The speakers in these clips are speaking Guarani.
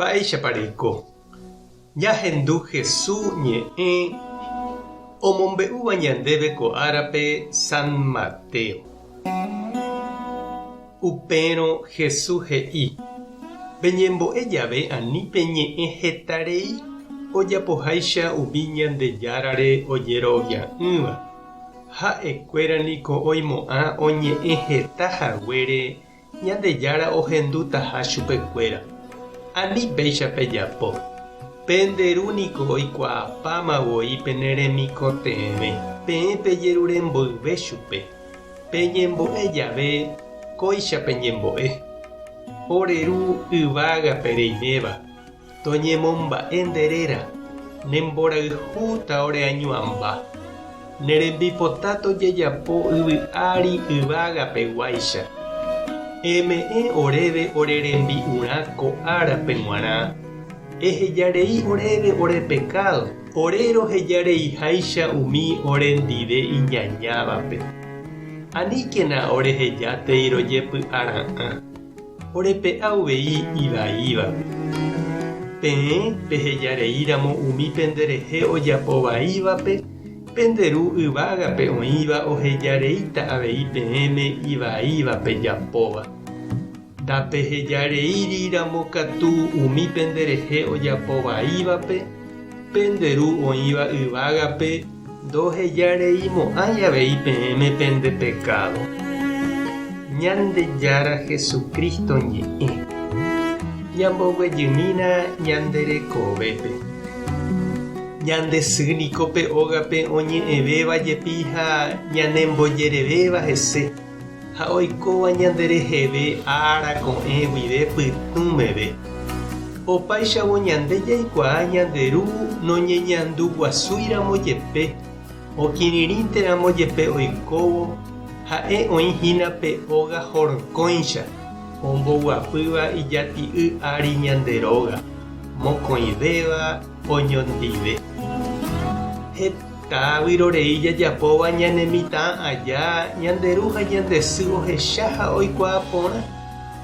Mba'éichapa reiko? Ñahendu Hesu ñe'ẽ omombe'úva ñandéve ko árape San Mateo. Upérõ Hesu he'i, Peñembo'e jave ani peñe'ẽ heta rei ojapoháicha umi Ñandejárare ojerovia'ỹva. Ha'ekuéra niko oimo'ã oñe'ẽ heta haguére Ñandejára ohendutaha chupekuéra. Ani péicha pejapo. Pende Ru niko oikuaapáma voi pene remikotevẽ, peẽ pejerure mboyve chupe. Peñembo'e jave, kóicha peñembo'e, Ore Ru yvágape reiméva, Toñemomba'e nde réra, ne mborayhu taoreañuãmba, ne rembipota tojejapo yvy ári yvágape guáicha. Eme'ẽ oréve ore rembi'urã ko árape g̃uarã, ehejarei oréve ore pekádo, ore rohejareiháicha umi orendive iñañávape. Aníkena orehejátei rojepy'ara'ã. Orepe'a uvei ivaívagui. Peẽ pehejareíramo umi penderehe ojapo vaívape, pende Ru yvágape oĩva ohejareíta avei peẽme ivaíva pejapóva. Ndapehejareíriramo katu umi penderehe ojapo vaívape, pende Ru oĩva yvágape Ndohejareimo'ãi avei peẽme pende pekádo. Ñandejára Jesucristo ñe'ẽ. Ñamboguejymína ñande rekovépe. Ñande sy niko pe ógape oñe'ẽvéva jepi ha ñanembojerevéva hese, ha oikóva ñande reheve ára ko'ẽ guive pytũ meve. Opáichavo ñande jaikuaa ñande Ru noñeñanduguasúiramo jepe, okirirĩnteramo jepe oikóvo, ha'e oĩ hína pe óga horkõicha, omboguapýva ijati'y ári ñande róga, mokõivéva oñondive. Heta vyrorei jajapóva ñane mitã aja ñande ru ha ñande sy ohecha ha oikuaa porã,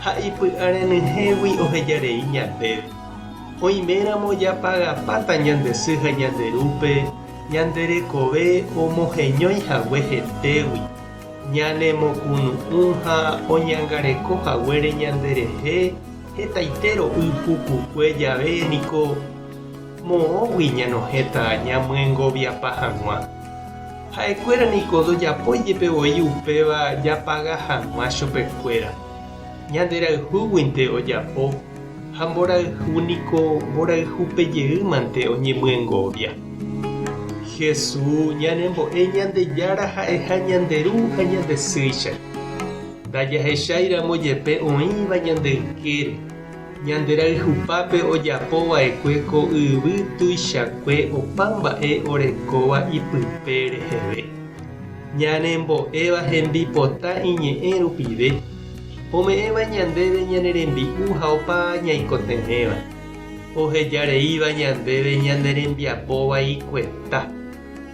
ha ipy'a renyhẽgui ohejarei ñandéve. Oiméramo japagapáta ñande sy ha ñande rúpe ñande rekove omoheñói hague hetégui, ñanemokunu'ũ ha oñangareko haguére ñanderehe hetaite ro'y pukukue jave niko Moõgui ñanohẽta ñamyengoviapa hag̃ua. Ha'ekuéra niko ndojapói jepe voi upéva japaga hag̃ua chupekuéra. Ñanderayhúguinte ojapo ha mborayhu niko mborayhúpe jeýmante oñemyengovia. Jesús ñanembo'e Ñandejára ha'eha ñande Ru ha ñande Sýicha. Ndajahecháiramo jepe oĩva ñande ykére. Ñande rayhupápe ojapo va'ekue ko yvy tuichakue opa mba'e orekóva ipype reheve. Ñanembo'éva hembipota iñe'ẽ rupive, ome'ẽva ñandéve ñane rembi'u ha opa ñaikotevẽva, oheja reíva ñandéve ñane rembiapo vaikueta,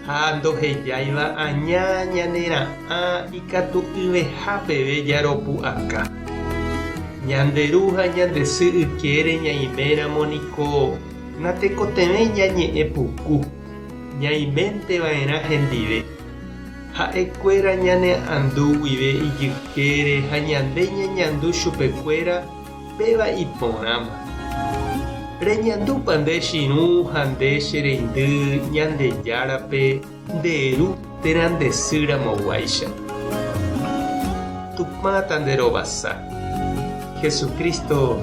ha ndohejáiva aña ñane ra'ã ikatu'ỹveha peve jaropu'aka. Ñande ru ha ñande sy ykére ñaiméramo niko natekotevẽi ñañe'ẽ puku, ñaiménte va'erã hendive. Ha'e kuéra ñane andu guive ijykére ha ñande ñañandu chupekuéra Péva iporãma. Reñandúpa nde chirũ ha nde che reindy Ñandejárape nde ru térã nde sy ramoguáicha. Tupã tanderovasa. Jesucristo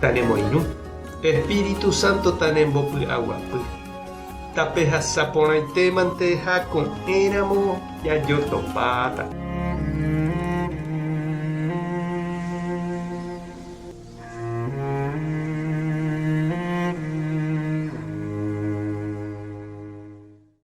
tanemoirũ. Espíritu Santo tanembopy'aguapy. Tapehasa porãitémante ha ko'ẽramo jajotopáta.